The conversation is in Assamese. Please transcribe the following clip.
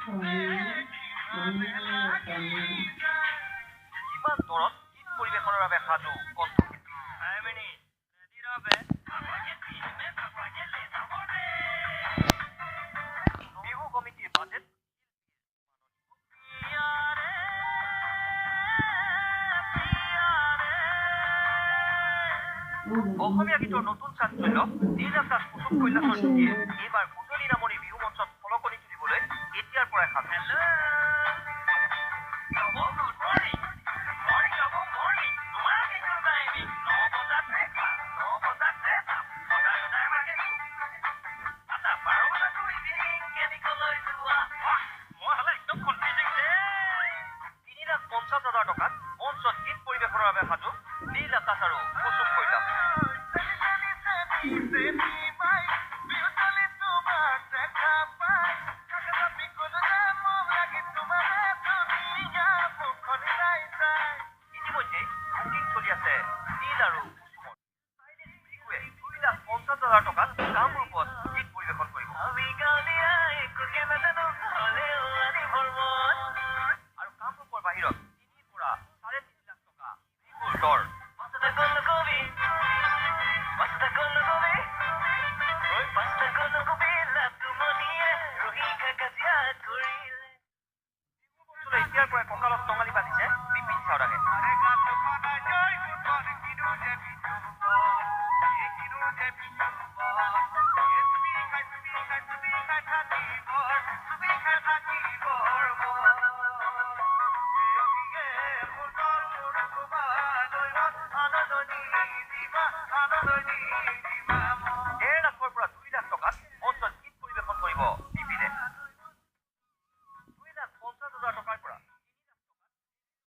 কিমান দৰত গীত পৰিৱেশনৰ বাবে সাজু কণ্ঠশিল্পী? বিহু কমিটিৰ বাজেট। অসমীয়া গীতৰ নতুন চাঞ্চল্য নীল আকাশ কুসুম কৈলাসৰ যুটিয়ে এইবাৰ উজনি নামনি বিহু মঞ্চত খলকনি তুলিবলৈ এতিয়াৰ পৰাই সাজু। 3,50,000 টকাত মঞ্চত গীত পৰিৱেশনৰ বাবে সাজু নীল আকাশ আৰু কুসুম কৈলাস। ইতিমধ্যে বুকিং চলি আছে নীল আৰু কুসুমৰ। ভৃগুৱে 2,50,000 টকাত কামৰূপত গীত পৰিৱেশন কৰিব আৰু কামৰূপৰ বাহিৰত 3ৰ পৰা 3.5 লাখ টকা ভৃগুৰ দৰ। এতিয়াৰ পৰাই কঁকালত টঙালি বান্ধিছে বিপিন চাওদাঙে।